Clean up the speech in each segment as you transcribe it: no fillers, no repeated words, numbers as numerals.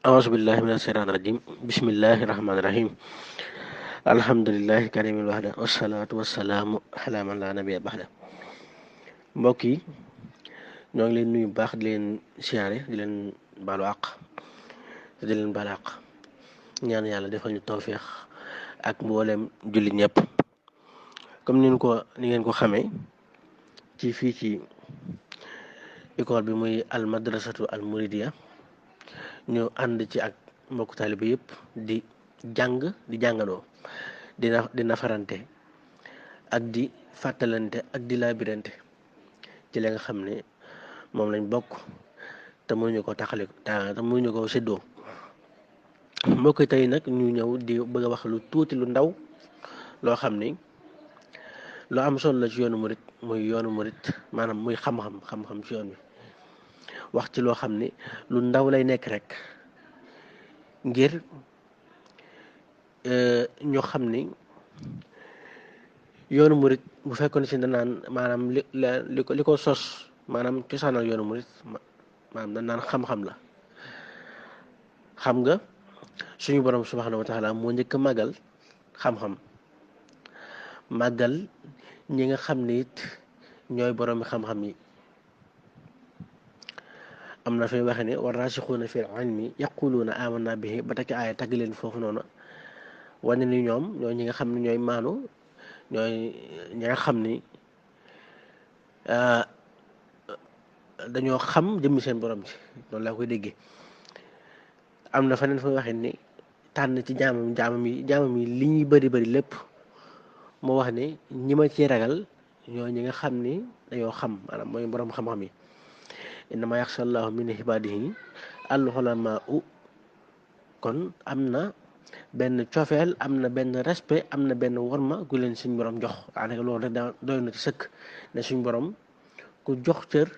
أعوذ بالله من الشيطان الرجيم بسم الله الرحمن الرحيم الحمد لله كريم الوحدة والصلاة والسلام على من لا نبي بعده mbokk yi ñoo ngi leen nuyu bu baax di leen siyaare di leen baalu àq di leen baalu àq ñaan yàlla defal ñu tawféex ak mboolem jullit ñëpp comme ni ngeen ko xamee ci fii ci école bi muy al madrasatu al muridiya ñu ànd ci ak mbokk taalibe yëpp di jàng di jàngaloo di nafarante ak di fàttalante ak di laabirante ci la nga xam ne moom lañ bokk te mënuñu ko taxale te mënuñu ko séddoo mbokk tey nag ñu ñëw di bëgg a wax lu tuuti lu ndaw loo xam ni lu am solo la ci yoonu murit muy yoonu murit maanaam muy xam-xam ci yoon wi wax ci loo xam ni lu ndaw lay nekk rek ngir ñu xam ni yoonu murit bu fekkoon si danaan maanaam li ko sos maanaam cosaanal yoonu murit maanaam danaan xam-xam la xam nga suñu borom subhanahu wa taala moo njëkk a màggal xam-xam màggal ñi nga xam ni it ñooy boroomi xam-xam yi am na fi waxe ne wa raasixuuna fil ilmi yaquluuna amanna bihi ba tekki aaya tagg leen foofu noonu wane ni ñoom ñooy ñi nga xam ne ñooy maanu ñooy ñi nga xam ni dañoo xam jëmmi seen borom ci noonu laa koy déggee am na feneen fa waxe ni tànn ci jaamam yi li ñuy bëri lépp moo wax ne ñi ma ci ragal ñoo ñi nga xam ni dañoo xam maanaam mooy borom xam-xam yi innama yaxsha allahu min ibaadihi al ulamaa kon am na benn cofeel am na benn respect am na benn worma gu leen suñ borom jox daanaka loolu rek daa doy na ci sëkk ne suñ borom ku jox cër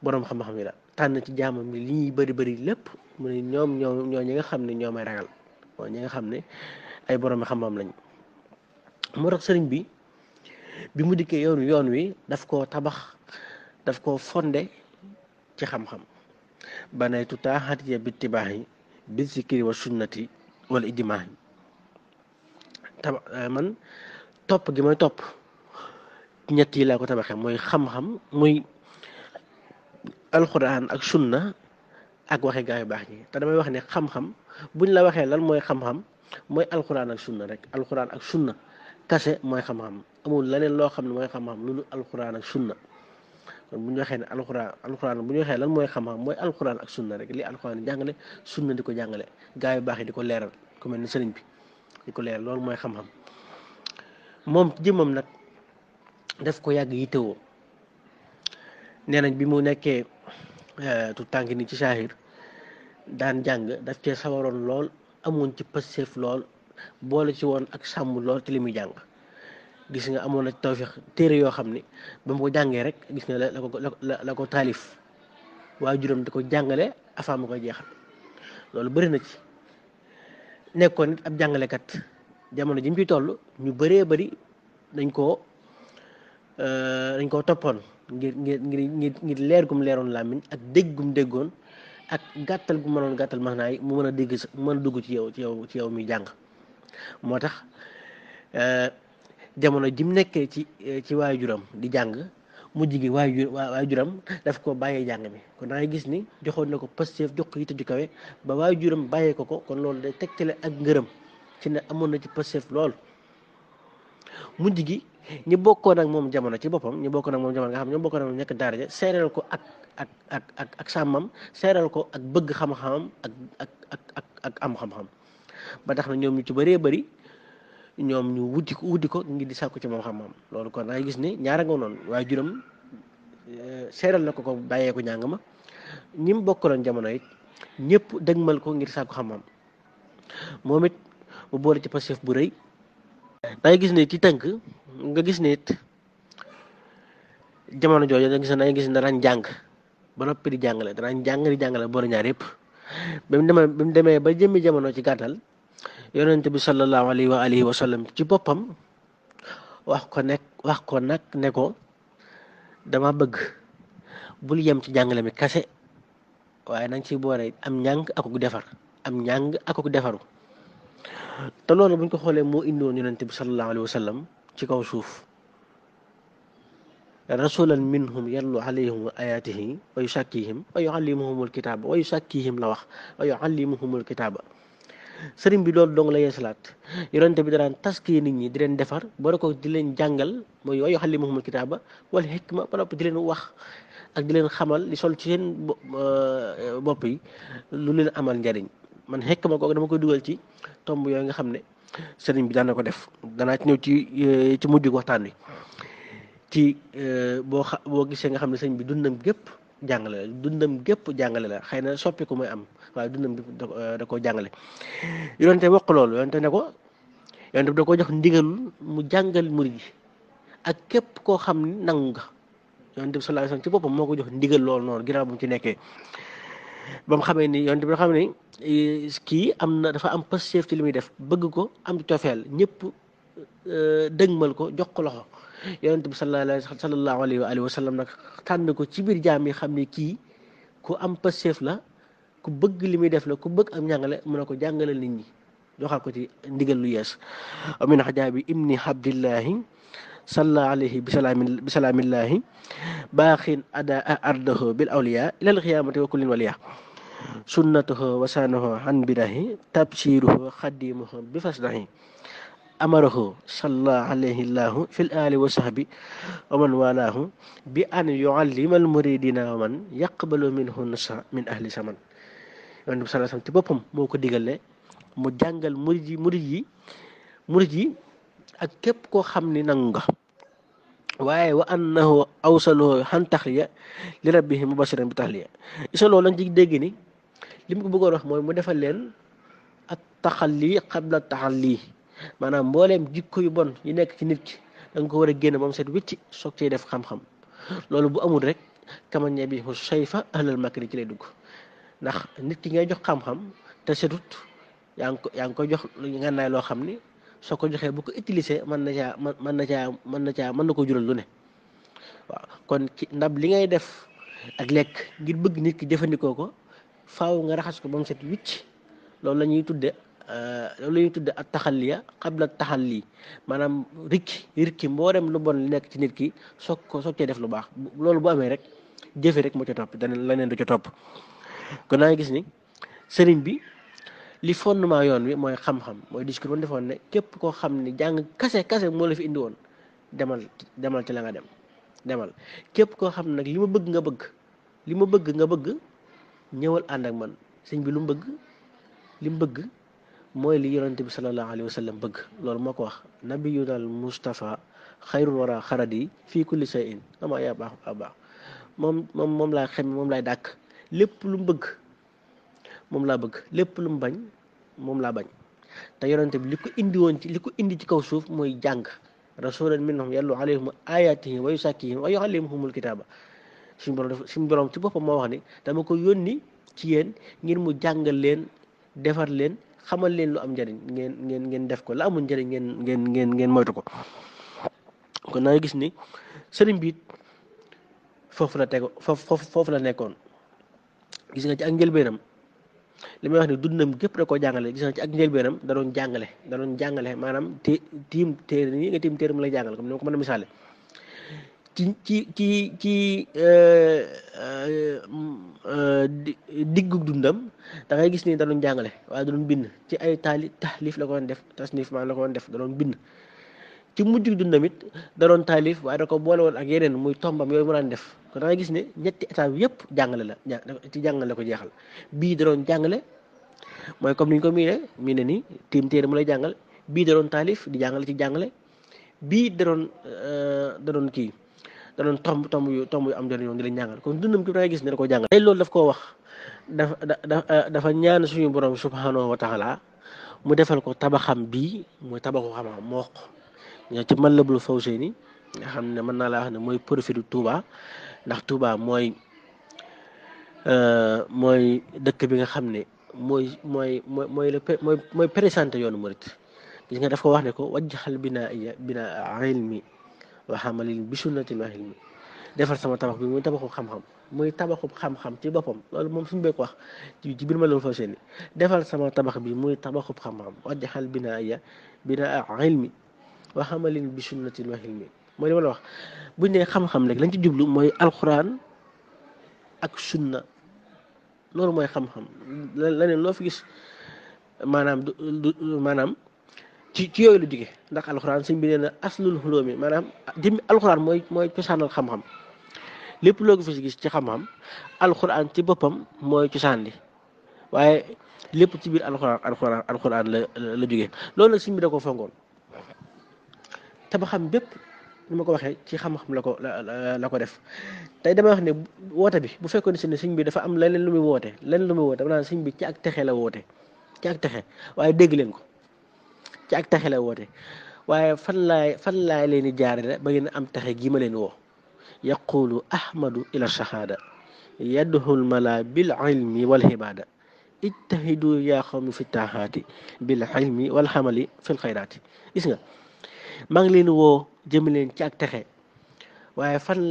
borom xam-xam yi la tànn ci jaamam li ñuy bëri lépp mu ne ñoo ñi nga xam ne ñoo may ragal mooy ñi nga xam ne ay borom xam-xam lañ moo tax sëriñ bi mu dikkee yoon wi daf koo tabax daf koo fonde ci xam-xam banaytu taaxatiya bittibaahi bi zikri wa sunnati wala ijmaahi man topp gi may topp ñett yi laa ko tabaxee mooy xam-xam muy alxuraan ak sunna ak waxe gaa yu baax ñi te damay wax ne xam-xam buñ la waxee lan mooy xam-xam mooy alxuraan ak sunna rek alxuraan ak sunna kase mooy xam-xam amul leneen loo xam ne mooy xam-xam loolu alxuraan ak sunna kon bu ñu waxee ne alxuraan bu ñu waxee lan mooy xam-xam mooy alxuraan ak sunna rek li alxuraan di jàngale sunna di ko jàngale gaa yu baax yi di ko leeral ku mel ni sëriñ bi di ko leeral loolu mooy xam-xam moom jëmmam nag daf ko yàgg yittewoo nee nañ bi mu nekkee tu tànk ni ci saahir daan jàng daf cee sawaroon lool amoon ci pëseef lool boole ci woon ak sàmm lool ci li muy jàng gis nga amoon na tawfiix téere yoo xam ni ba mu ko jàngee rek gis nga la ko taalif waajuram di ko jàngale afaa ma koy jeexal loolu bëri na ci nekkoon nit ab jàngalekat jamono ji mu ci toll ñu bëree bëri dañ koo toppoon ngir leer gum leeroon làmmiñ ak dégg gum déggoon ak gàttal gu mënoon gàttal maanaa yi mu mën a dégg mu mën a dugg ci yow mi jàng moo tax jamono ji mu nekkee ci waajuram di jàng mujj gi waajuram daf ko bàyyee jàng mi kon da ngay gis ni joxoon na ko Pastef jox ko yitte ju kawe ba waajuram bàyyee ko kon loolu day tegtale ak ngërëm ci ne amoon na ci Pastef lool mujj gi ñi bokkoon ak moom jamono ci boppam nga xam ñoo bokkoon ak moom nekk daara ja seeral ko ak sàmmam seeral ko ak bëgg xam-xamam ak am xam-xam ba tax na ñoom ñu ci bëree bëri ñoom ñu wuti ko ngir di sàkku ci moom xam-xam loolu kon da ngay gis ni ñaara nga noonu waaye juróom seeral na ko bàyyee ko njàng ma ñi mu bokkaloon jamono it ñëpp dëgmal ko ngir sàkku xam-xam moom it mu boole ci Pastef bu rëy da ngay gis ne ci tënk nga gis ne it jamono jooju da ngay gis ne danañ jàng ba noppi di jàngale boole ñaar yëpp bi mu demee ba jëmmi jamono ci gàttal yonent bi sallallahu alayhi wa alihi wa sallam ci boppam wax ko nag ne ko dama bëgg bul yem ci jàngale mi kase waaye nañ ci boole am njàng akuk defar am njàng akuk defaru te loolu buñ ko xoolee moo indiwoon yonente bi sallallahu alayhi wa sallam ci kaw suuf rasulan minhum yatlu alayhim ayatihi wa yusakkihim wa yuallimuhumul kitaaba wa yusakkihim la wax wa yuallimuhumul kitaaba sëriñ bi loolu dong la yeesalaat yonente bi daraan taskiyee nit ñi di leen defar boole ko di leen jàngal mooy wa yuallimuhumul kitaaba wal hikma ba noppi di leen wax ak di leen xamal li sol ci seen bopp yi lu leen amal njariñ man hikma kooku dama koy dugal ci tomb yooyu nga xam ne sëriñ bi daan na ko def danaa ci ñëw ci mujj waxtaan wi ci boo gisee nga xam ne sëñ bi dundam gépp jàngale la xëy na soppiku mooy am waaye dundam bi da koo jàngale yonente wax loolu yonente ne ko yonente bi da ko jox ndigalul mu jàngal murid yi ak képp koo xam ni nangu nga yonente bi sallallahu alayhi wasallam ci boppam moo ko jox ndigal loolu noonu ginnaaw bu mu ci nekkee ba mu xamee ni yonente bi da xam ne kii dafa am passeef ci li muy def bëgg ko am ci cofeel ñëpp dëgmal ko jox ko loxo yonent bi sallallahu alayhi wa sallam nag tànn ko ci biir jaam yi xam ne kii ku am passeef la ku bëgg li muy def la ku bëgg am njàngale mu ne ko jàngalal nit ñi joxal ko ci ndigal lu yees min hajaabi ibni abdillahi salla alayhi bi salaamillahi baaxin ada ardahu bil awliya ilal xiyaamati wa kullin waliya sunnatuhu wasaanahu an bidahi tabsiruhu xadimuhu bi fasdahi amarahu salla alayhi llahu fil ali wa sahbi wa man walaahu bi an yuallima al muridina wa man yaqbalu minhu nasa min ahli saman yonent bi sallallahu alayhi wasallam ci boppam moo ko digale mu jàngal murid yi ak képp koo xam ni nangu nga waaye wa annahu awsaluhu han taxliya li rabbihi mubashiran bi taxliya isa loolu lañ ci dégg ni li mu ko bëggoon wax mooy mu defal leen at taxalli qabla taxalli maanaam mbooleem jikko yu bon yi nekk ci nit ki da nga ko war a génn ba mu set wicci soog cay def xam-xam loolu bu amul rek kamañe bi sayfa ahlal makri ci lay dugg ndax nit ki ngay jox xam-xam te setut yaa ngi koy jox ngànnaay loo xam ni soo ko joxee bu ko utiliser mën na ko jural lu ne waaw kon ndab li ngay def ak lekk ngir bëgg nit ki jëfandikoo ko faaw nga raxas ko ba mu set wicc loolu la ñuy tudde at taxalliya qabla taxalli maanaam rikki mboolem lu bon li nekk ci nit ki soog cee def lu baax loolu bu amee rek jëfe rek moo ca topp leneen du ca topp kon naa gis ni sëriñ bi li fondement yoon wi mooy xam-xam mooy discours woon defoon ne képp koo xam ni jàng kase moo la fi indi woon demal ci la nga demal képp koo xam ne nag li ma bëgg nga bëgg ñëwal ànd ak man sëñ bi lu mu bëgg mooy li yonente bi sallallahu alayhi wa sallam bëgg loolu moo ko wax nabiyuna al mustafa xayrul wara xaradi fii kulli shay'in ama yaa baax a baax moom laa xem moom laay dàkk lépp lu mu bëgg moom laa bëgg lépp lu mu bañ moom laa bañ te yonente bi li ko indi ci kaw suuf mooy jàng rasulan minhum yatlu alayhim ayatihi wa yusakkihim wa yuallimuhumul kitaaba suñu borom ci boppam moo wax ni dama ko yónni ci yéen ngir mu jàngal leen defar leen xamal leen lu am njëriñ ngeen def ko la amul njëriñ ngeen moytu ko kon naa gis ni sëriñ bi foofu la nekkoon gis nga ci ak njëlbeenam li may wax ni dundam gépp da koo jàngale gis nga ci ak njëlbeenam da doon jàngale maanaam tiim téere nii nga tiim téere mu lay jàngale comme ni ma ko mën a misaale ci diggu dundam da ngay gis ni da doon jàngale waaye da doon bind ci ay tahlif la ko doon def tasnif maa la ko doon def da doon bind ci mujj dundam it da doon taalif waaye da ko boole woon ak yeneen muy tombam yooyu mu daan def kon da ngay gis ne ñetti étape yëpp jàngale la ci jàngale ko jeexal bii da doon jàngale mooy comme ni ñu ko miine ni tiim téere mu lay jàngal bii da doon taalif di jàngale ci jàngale bii da doon kii da doon tomb yu am njëriñ yoon di leen jàngal kon dundam ki da ngay gis ne da koo jàngal tey loolu daf koo wax dafa ñaan suñu borom subhanahu wa taala mu defal ko tabaxam bii mooy tabaxu xam-xam moo wax ñoo ci Matlabul Fawzayni nga xam ne mën naa laa wax ne mooy profitu Touba ndax Touba mooy dëkk bi nga xam ne mooy présenté yoonu murit gis nga daf ko wax ne ko wajjal binaa ilmi wa hamalin bi sunnatin wa ilmi defar sama tabax bi muy tabaxu xam-xam muy tabaxub xam-xam ci boppam loolu moom suñu bee ko wax ci biir ma loolu fa seeni defal sama tabax bi muy tabaxub xam-xam wajjaxal binaaya binaa ilmi wa xamalin bi sunnatin wa hilmi mooy li ma la wax buñ ne xam-xam rek lañ ci jublu mooy alxuraan ak sunna loolu mooy xam-xam leneen loo fi gis maanaam maanaam ci yooyu lu jóge ndax alxuraan suñ bi nee na aslul xulóomi maanaam jëmmi alxuraan mooy cosaanal xam-xam lépp loo ko fi gis ci xam-xam alxuraan ci boppam mooy cosaan li waaye lépp ci biir alxuraan la jóge loolu nag suñ bi da ko fonkoon tabaxam bépp ni ma ko waxee ci xam-xam la ko def tey damay wax ne woote bi bu fekkoon ne sëñ bi dafa am leneen lu muy woote maanaam sëñ bi ci ak texe la woote ci ak texe waaye dégg leen ko ci ak texe la woote waaye fan laay leen di jaarale ba ngeen am texe gi ma leen woo yaqulu ahmadu ila shahada yadduhul mala bil ilmi wal hibada ijtahidu yaa xawmi fi taaxaati bil ilmi wal xamali fil xayraati gis nga maa ngi leen woo jëm leen ci ak texe waaye fan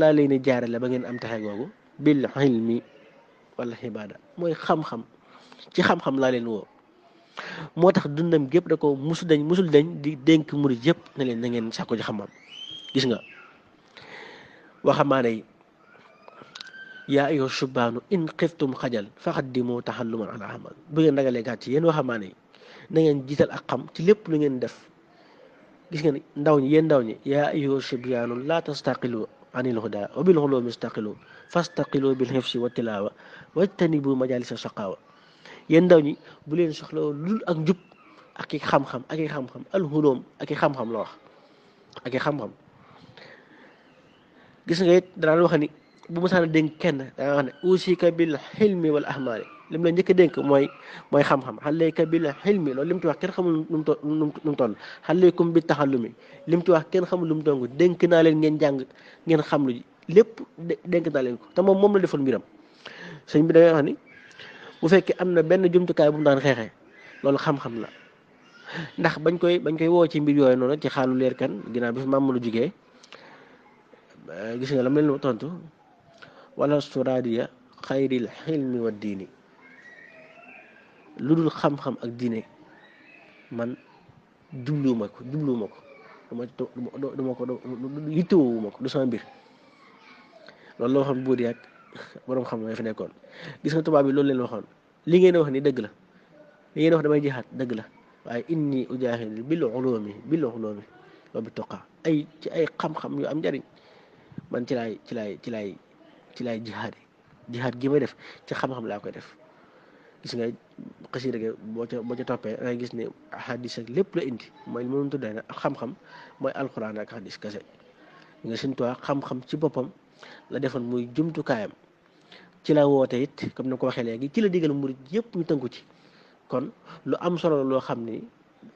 laa leen di jaarale ba ngeen am texe googu bil ilmi wala xibaada mooy xam-xam ci xam-xam laa leen woo moo tax dundam gépp da ko musul dañ di dénk murid yëpp ne leen na ngeen sàkku ci xam-xam gis nga waxamaane yi yaa ayyuha subbaanu in xiftum xajal faqaddimu taxalluman ala amal bu ngeen ragalee gàcc yéen waxamaane yi na ngeen jiital ak xam ci lépp lu ngeen def gis ngeen yéen ndaw ñi yaa ayyuha subyaanu laa tastaqilu anil huda wa bil ulumi istaqilu fastaqilu bil hifsi wa tilawa wajtanibu majalisa saqawa yéen ndaw ñi bu leen soxla lul ak njub ak i xam-xam al hulum ak i xam-xam la wax ak i xam-xam gis nga it danaan wax ni bu mësaan a dénk kenn danga wax ne usika bil xilmi wal ahmaali lim la njëkk a dénk mooy xam-xam xaleyka bil xilmi loolu lim ci wax kenn xamul nu mu toll xaleykum bi taxallumi lim ci wax kenn xamul lu mu toll dénk naa leen ngeen jàng ngeen xam lu lépp dénk naa leen ko te moom la defoon mbiram sëñ bi dangay wax ni bu fekkee am na benn jumtukaay bu mu daan xeexee loolu xam-xam la ndax bañ koy woo ci mbir yooyu noonu ci xaalu leer kan ginnaaw bi fi maam lu jugee gis nga la mel ni tontu wala suraadiya xayril xilmi wa diini lu dul xam-xam ak diine man jubluwuma ko duma ko yittewuma ko du sama mbir loolu la waxoon buur yi ak boroom xam ne fi nekkoon gis nga tubaab bi loolu leen waxoon li ngeen wax ni dëgg la li ngeen wax damay jihaat dëgg la waaye inni ujaahidu bil ulumi wa bi tuqa ci ay xam-xam yu am njariñ man ci laay jihaad gi may def ci xam-xam laa koy def gis nga xasida gi boo ca toppee da ngay gis ne hadis ak lépp la indi mooy li ma doon tuddee nag xam-xam mooy alxuraan ak hadis kese nga Sëñ Tuubaa xam-xam ci boppam la defoon muy jumtukaayam ci la woote it comme ni ko waxee léegi ci la digal murid yëpp ñu tënku ci kon lu am solo loo xam ni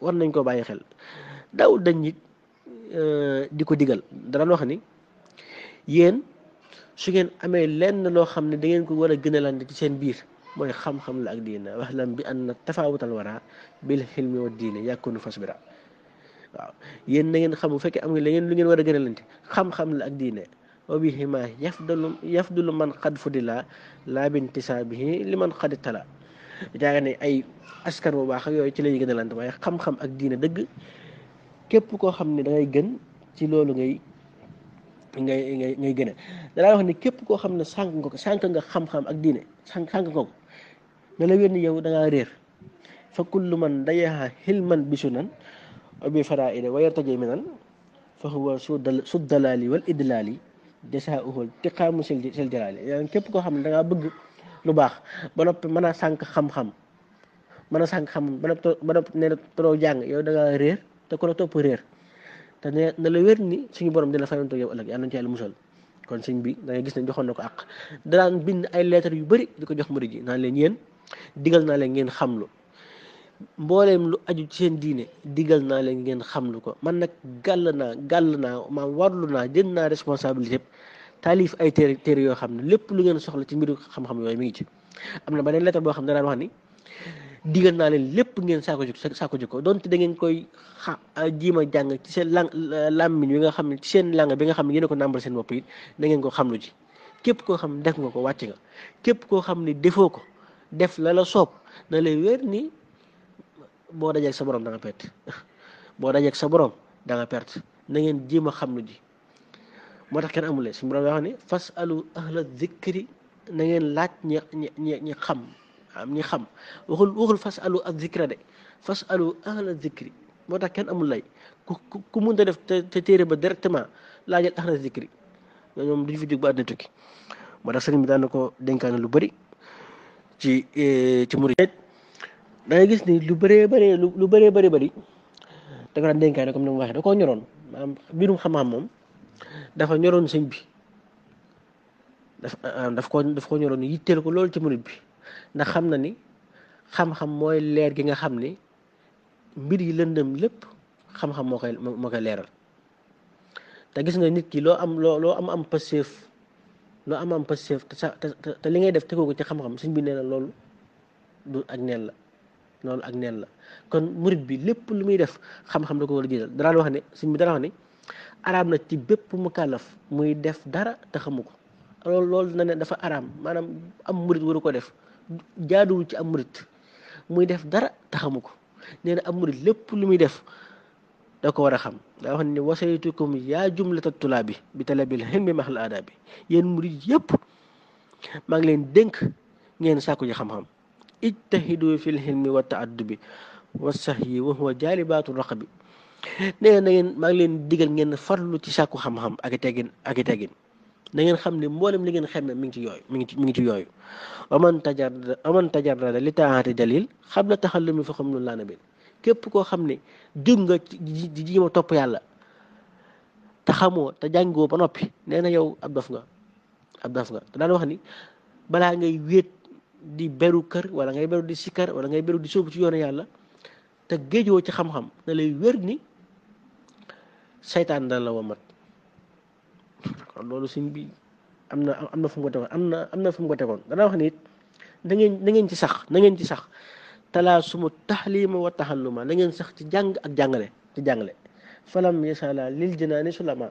war nañ ko bàyyi xel daawul dañ nit di ko digal dara wax ni yéen su ngeen amee lenn loo xam ne da ngeen ko war a gënalante ci seen biir mooy xam-xam la ak diine wax lam bi anna tafawutal wara bil xilmi wa diine yàkkunu fasbira waaw yéen na ngeen xam bu fekkee am nga leneen lu ngeen war a gënalante xam-xam la ak diine wa bihima yafdulu man xad fudila laa bintisaabihi li man xadi tala jaaga ne ay askan bu baax ak yooyu ci lay gënalante waaye xam-xam ak diine dëgg képp koo xam ne da ngay gën ci loolu ngay gën a danaa wax ni képp koo xam ne sànq nga xam-xam ak diine sànq nga ko ne la wér ni yow da ngaa réer fa kullu man dayaha xilman bi sunan wa bi faraida wa yartaji minan fa huwa su dalaali wal idlaali jasaa'uhu tiqaamu sil jalaali yaa képp koo xam ne da ngaa bëgg lu baax ba noppi mën a sànq xam-xam ba noppi ne la toroo jàng yow da ngaa réer te ku la topp réer te ne na la wér ni suñu borom dina fayantoo yow ëllëg yàlla nañu ci yàlla musal kon sëñ bi da ngay gis ne joxoon na ko àq daan bind ay lettres yu bëri di ko jox murid yi naan leen yéen digal naa leen ngeen xamlu mbooleem lu aju ci seen diine digal naa leen ngeen xamlu ko man nag gàll naa maam warlu naa jël naa responsabilité taalif ay téere yoo xam ne lépp lu ngeen soxla ci mbiru xam-xam yooyu mi ngi ci am na beneen lettre boo xam ne daan wax ni digal naa leen lépp ngeen saako jikko donte da ngeen koy jiima jàng ci seen làmmiñ bi nga xam ne ci seen lang bi nga xam ne yéen a ko nàmbal seen bopp it da ngeen ko xamlu ji képp koo xam ne def nga ko wàcc nga képp koo xam ne defoo ko def la la soob na lay wér ni boo dajeeg sa borom da nga perte boo dajeeg sa borom da nga perte na ngeen jéem a xam lu ji moo tax kenn amule suñu borom wax ni fas alu ahla zikri na ngeen laaj ñi xam ñi xam waxul fas alu ak zikra de fas alu ahla zikri moo tax kenn amul lay ku mun a def te téere ba directement laajal ahla zikri ñoom duñu fi jóg ba àddina tukki moo tax sëriñ bi daan na ko dénkaane lu bëri ci murid da ngay gis ni lu bëree bëri da ko daan dénkaane comme ni mu waxee da koo ñoroon maanaam mbirum xam-xam moom dafa ñoroon sëñ bi daf ko ñoroon yitteel ko loolu ci murid bi ndax xam na ni xam-xam mooy leer gi nga xam ni mbir yi lëndëm lépp xam-xam moo koy leeral te gis nga nit ki loo am passeef te li ngay def tegoo ko ci xam-xam sëñ bi nee na loolu du ak neen la loolu ak neen la kon murid bi lépp lu muy def xam-xam da ko war a jiital dara wax ne sëñ bi dara wax ni araam na ci bépp mukallaf muy def dara te xamu ko loolu na ne dafa araam maanaam am murid waru ko def jaaduwul ci am murid muy def dara te xamu ko nee na am murid lépp lu muy def da ko war a xam daa wax ne wasaytukum yaa jumlata tulaabi bi talabil hilmi mahal aadabi yéen murid yëpp maa ngi leen dénk ngeen sàkku ji xam-xam ijtahidu fil hilmi wa taaddubi wa sahyi wa huwa jaalibaatu raqabi nee na ngeen maa ngi leen digal ngeen farlu ci sàkku xam-xam ak i teggin na ngeen xam ne mboolem li ngeen xemme mi ngi ci yooyu mi ngi ci yooyu waman tajarrada li taati dalil xam na taxallumi fa xam lu laa nabil képp koo xam ne jóg nga di jéem a topp yàlla te xamoo te jàngoo ba noppi nee na yow ab dof nga te daan wax ni balaa ngay wéet di beru kër wala ngay beru di sikkar wala ngay beru di sóobu ci yoonu yàlla te géejoo ci xam-xam na lay wér ni saytaan dana la womat kon loolu suñ bi am na fu mu ko tegoon am na fu mu ko tegoon danaa wax ni it na ngeen ci sax talaa sumu taxlima wa taxalluma na ngeen sax ci jàng ak jàngale falam yasala lil jinaani sulama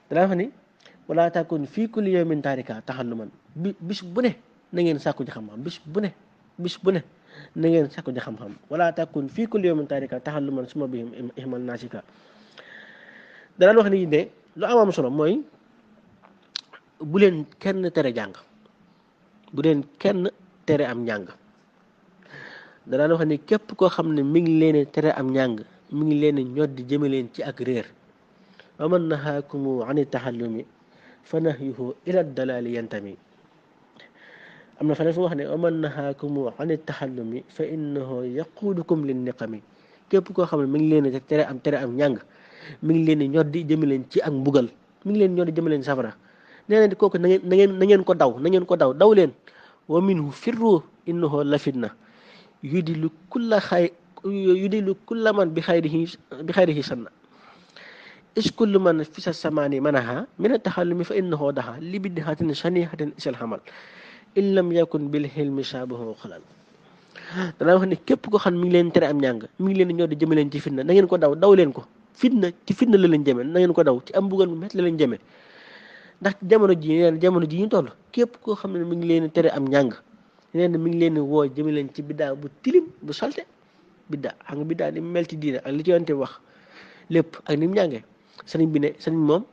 danaa wax ni wala takun fii kulli yawmin taarika taxalluman bis bu ne na ngeen sàkku ji xam-xam bis bu ne na ngeen sàkku ji xam-xam wala takun fii kulli yawmin taarika taxalluman suma bihim ihmal nasika danaan wax ni ne lu am solo mooy bu leen kenn tere jàng bu leen kenn tere am njàng danaan wax ni képp koo xam ne mi ngi leen tere am njàng mi ngi leen ñoddi jëme leen ci ak réer wa man nahaakumu ani taxallumi fa nahyuhu ila dalali yantami am na feneen fu wax ne wa man nahaakumu ani taxallumi fa innahu yaquudukum lin niqami képp koo xam ne mi ngi leen tere am njàng mi ngi leen ñoddi jëme leen ci ak mbugal mi ngi leen ñoddi jëme leen safara nee na kooku na ngeen ko daw leen wa minhu firru innahu la fitna yudilu kulla man bi xayrihi sanna is kullu man fi sa samaani manaha min ataxallumi fa innahu daha li bidhatin shanihatin isal xamal in lam yakun bil hilmi shaabahu xalal danaa wax ne képp ko xam ne mi ngi leen tere am njàng mi ngi leen ñoo di jëme leen ci fitna na ngeen ko daw leen ko fitna la leen jëme na ngeen ko daw ci am mbugal mu métti la leen jëme ndax jamono ji ñu toll képp koo xam ne mi ngi leen tere am njàng neen mi ngi leen woo jëme leen ci biddaa bu tilim bu salte biddaa xam nga biddaa ni mel ci diine ak li ci yonte wax lépp ak ni mu njàngee sëriñ moom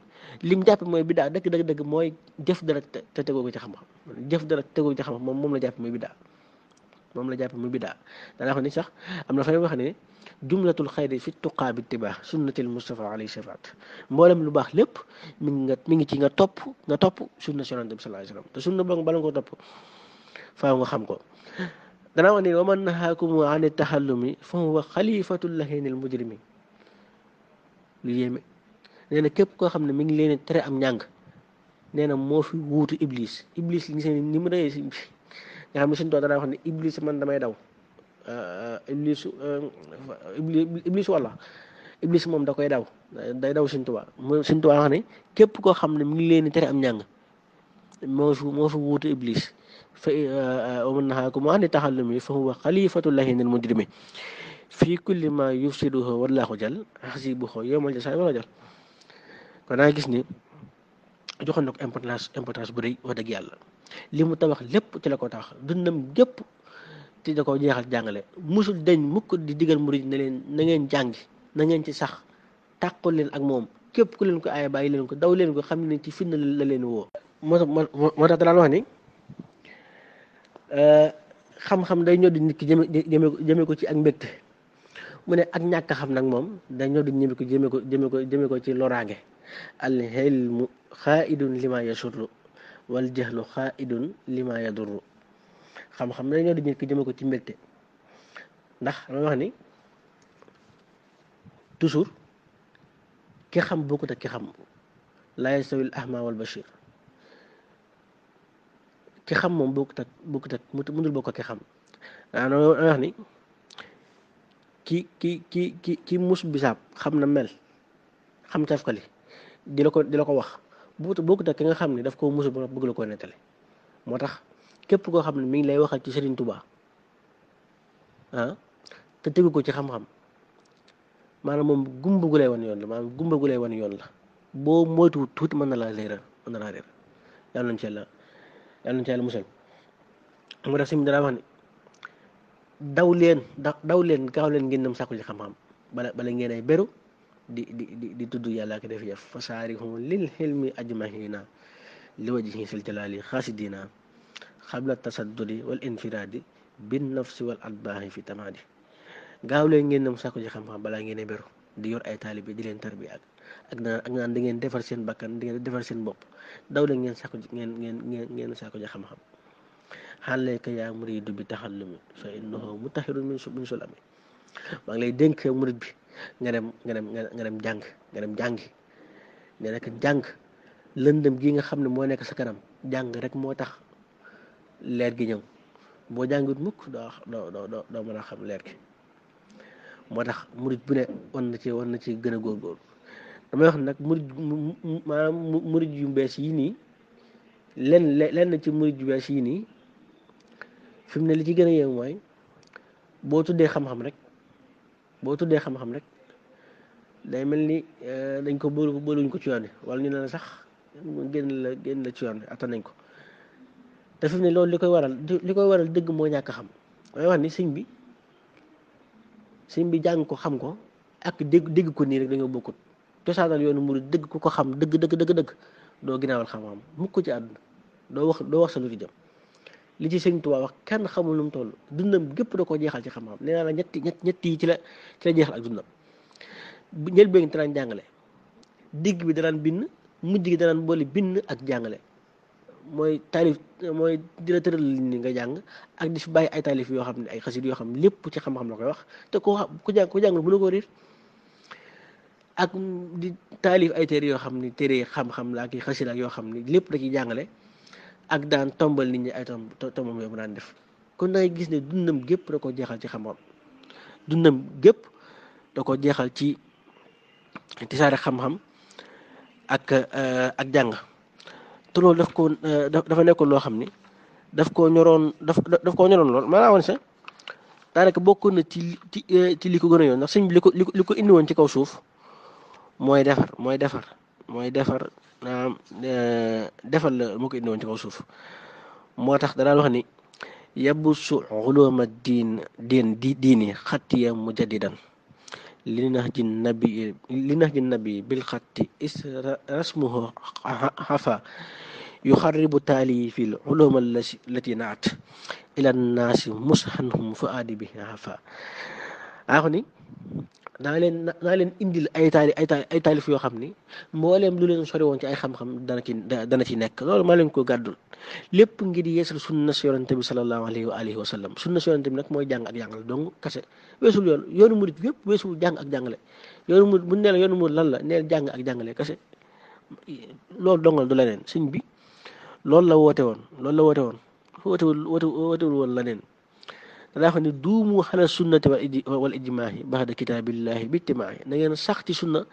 lim jàpp mooy biddaa dëgg mooy jëf dara te tegoo ko ci xam-xam moom la jàpp mooy biddaa danaa wax ni sax am na fay wax ne jumlatul xayri fi tuqaa bi tibaa sunnatil Mustafa alayhi salaat mboolem lu baax lépp mi ngi ci nga topp sunna Yonent bi sallallahu alayhi wasallam te sunna boobu bala nga ko topp faaw nga xam ko danaa wax ni wa man nahaakum an taxallumi fa huwa xalifatul lahinil mujrimi lu yéeme nee na képp koo xam ne mi ngi leen tere am njàng nee na moo fi wuutu iblis li gis ni mu rëyee si nga xam ne suñu toog danaa wax ne iblis man damay daw iblis walla iblis moom da koy daw day daw Sëñ Tuubaa wax ne képp koo xam ne mi ngi leen tere am njàng moo fi wuutu iblis fa wa man nahaakum an taxallumi fa huwa xalifatu lahinil mujrimi fii kulli ma yufsiduhu wallaahu jal xasibuhu yawmal jasaa wala jal kon naa gis ni joxoon na ko importance bu rëy wax dëgg yàlla li mu tabax lépp ci la ko tax dundam gépp te da ko jeexal jàngale musul deñ mukk di digal murid ne leen na ngeen jàngi na ngeen ci sax tàqul leen ak moom képp ku leen ko aaya bàyyi leen ko daw leen ko xam ne ci fitna la leen woo moo tax daan wax ni xam-xam day ñoddi nit ki jëme ko ci ak mbégte mu ne ak ñàkk xam nag moom day ñoddi ñëme ko jëme ko ci loraange al ilmu xaaidun lima yasurru wal jahlu xaaidun lima yadurru xam-xam day ñoddi nit ki jëme ko ci mbégte ndax dama wax ni toujours ki xam bokkut ak ki xam laa yastawil ahma wal bashir ki xam moom bokkut ak mënul bokk ak ki xam dama wax ni ki mus bisaab xam na mel xam cafkali di la ko wax bokkut ak ki nga xam ne daf koo musu ba bëgg la koo nettali moo tax képp koo xam ne mi ngi lay waxal ci Serigne Touba te tegu ko ci xam-xam maanaam moom gumba gu lay wan yoon la maanaam gumba gu lay wan yoon la boo moytuwut tuuti mën na laa réeral yàlla nañ ci yàlla musal moo tax si dara wax ne daw leen gaaw leen ngeen dem sàkku ci xam-xam bala ngeen ay beru di tudd yàlla ak def yëf fasaarihum lil hilmi ajmahina li wajhi sil jalali xaasidina xabla tasaddudi wal infiradi bin nafsi wal atbaahi fi tamadi gaaw leen ngeen dem sàkku ci xam-xam balaa ngeen ay beru di yor ay taalibe di leen tarbi ak naan da ngeen defar seen bakkan di ngeen defar seen bopp daw leen ngeen sàkku ngeen sàkku ci xam-xam xaaleka yaa muridu bi taxallumi fa innahu mutahirun min sulami maa ngi lay dénk murid bi nga dem jàngi ne rek jàng lëndëm gi nga xam ne moo nekk sa kanam jàng rek moo tax leer gi ñëw boo jàngut mukk doo mën a xam leer gi moo tax murid bu ne war na ci gën a góorgóorlu damay wax nag murid yu bees yi nii lenn ci murid yu bees yi nii fi mu ne li ci gën a yéem mooy boo tuddee xam-xam rek day mel ni dañ ko booluñ ko ci yoon wi wala ñu ne la sax génn la ci yoon wi attan nañ ko te fi mu ne loolu li koy waral dëgg moo ñàkk xam damay wax ni sëñ bi jàng ko xam ko ak dégg ko nii rek dañoo bokkut cosaanal yoonu murid dëgg ku ko xam dëgg doo ginnaawal xam-xam mukk ci àdduna doo wax sa lu ci jëm li ci sëñ Tuubaa wax kenn xamul nu mu toll dundam gépp da koo jeexal ci xam-xam nee naa la ñett yi ci la jeexal ak dundam njëlbéen gi danaan jàngale digg bi danaan bind mujj gi danaan boole bind ak jàngale mooy taalif mooy di la tëral ni nga jàng ak di fi bàyyi ay taalif yoo xam ne ay xasit yoo xam ne lépp ci xam-xam la koy wax te ku jàngul mënu ko riir ak di taalif ay téere yoo xam ne téere xam-xam la ak i xasit ak yoo xam ne lépp da ciy jàngale ak daan tombal nit ñi ay tombam yoo mu daan def kon dangay gis ne dundam gépp da ko jeexal ci xam-xam dundam gépp da ko jeexal ci tisaare xam-xam ak jàng te loolu dafa nekkoon loo xam ni daf koo ñoroon lool maanaam woon sax daanaka bokkoon na ci li ko gën a yoon ndax sëñ bi li ko indi woon ci kaw suuf mooy defar defal la moo ko indi woon ci kaw suuf moo tax danaa wax ni yabusu uluma diini xattiya mujaddidan li nax ji nabi bil xatti rasmuhu xafa yuxarribu taali fi l uluma allati naat ila nnaasi mushanhum fuaadi bi xafa aaxu ni naa leen indil ay taalif yoo xam ni mbooleem lu leen sori woon ci ay xam-xam dana ci nekk loolu maa leen ko gàddul lépp ngir yeesal sunna si yonente bi sallallahu alayhi wa alihi wa sallam sunna si yonente bi nag mooy jàng ak jàngale donc kase weesul yoonu murid yëpp weesul jàng ak jàngale yoonu murid bu ne la yoonu murid lan la neel jàng ak jàngale kase loolu dongal du leneen sëñ bi loolu la woote woon wootewul woon leneen daa xam ne duumu xala sunnati wal ijmaahi baxda kitaabillahi bi ittimaahi na ngeen sax ci sunna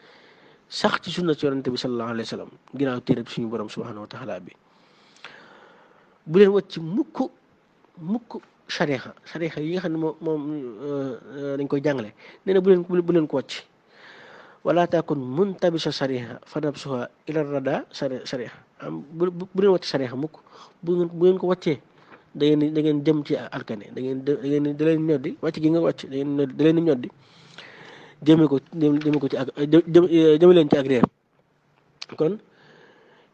si yonente bi sallallahu alayhi wa sallam ginnaaw téere bi suñu borom subhanahu wa taala bi bu leen wàcc mukk shariha yi nga xam ne moom dañ koy jàngale nee na bu leen ko wàcc wala takun muntabisa sariha fa nabsuha ila rada sariha bu leen wàcc sariha mukk bu ngeen ko wàccee da ngeen jëm ci alkane da leen ñoddi wàcc gi nga wàcc da leen ñoddi jëme ko ci ak jëme leen ci ak réer kon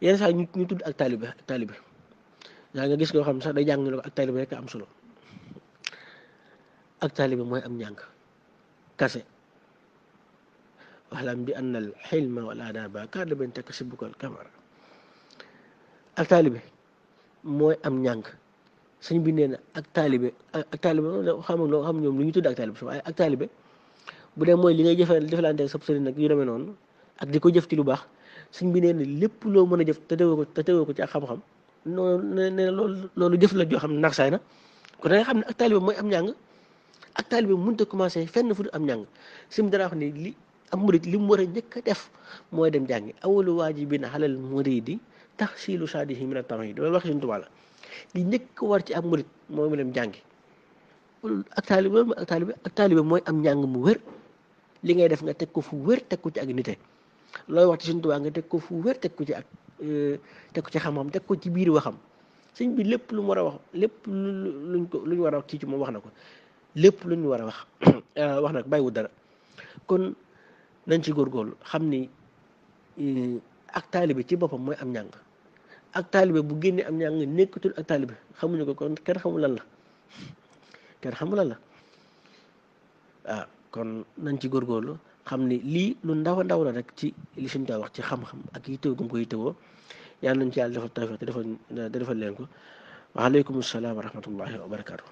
yenn saa ñu tudd ak taalibe yaa nga gis koo xam ne sax day jàng ne ko ak taalibe rek am solo ak taalibe mooy am njàng kase waxlam bi anna al xilma wal adaba kaadaban takasibuka al kamara ak taalibe mooy am njàng sëñ bi nee na ak taalibe xam ñoom lu ñu tudd ak taalibe waaye ak taalibe bu dee mooy li ngay jëfalante ak sab sëriñ nag yu demee noonu ak di ko jëf ci lu baax sëñ bi nee na lépp loo mën a jëf te teewoo ko ci ak xam-xam noonu nee na loolu jëf la joo xam ne nax saay na kon da nga xam ne ak taalibe mooy am njàng ak taalibe mënut a commencé fenn fu am njàng sëñ bi dara wax ni li am murid li mu war a njëkk a def mooy dem jàngi awalu waajibin alal muridi tahsilu saadihi min at-tawhid loolu wax Sëñ Tuubaa la li njëkk war ci am murid mooy mu dem jàngi ak taalibe mooy am njàng mu wér li ngay def nga teg ko fu wér teg ko ci ak nite looy wax ci Sëñ Tuubaa nga teg ko fu wér teg ko ci ak teg ko ci xam-xam teg ko ci biir waxam sëñ bi lépp lu mu war a wax lépp lu ñu war a wax ci moom wax na ko lépp lu ñu war a wax wax na ko bàyyiwul dara kon nañ ci góorgóorlu xam ni ak taalibe ci boppam mooy am njàng ak taalibe bu génnee am njàng nekkatul ak taalibe xamuñu ko kon kenn xamul lan la waaw kon nañ ci góorgóorlu xam ni lii lu ndaw a ndaw la rek ci li suñ koy wax ci xam-xam ak yittewoo gum ko yittewoo yàlla nañ ci yàlla defal tawfiq te defal leen ko waaleykum salaam wa rahmatullahi wa barakaatu.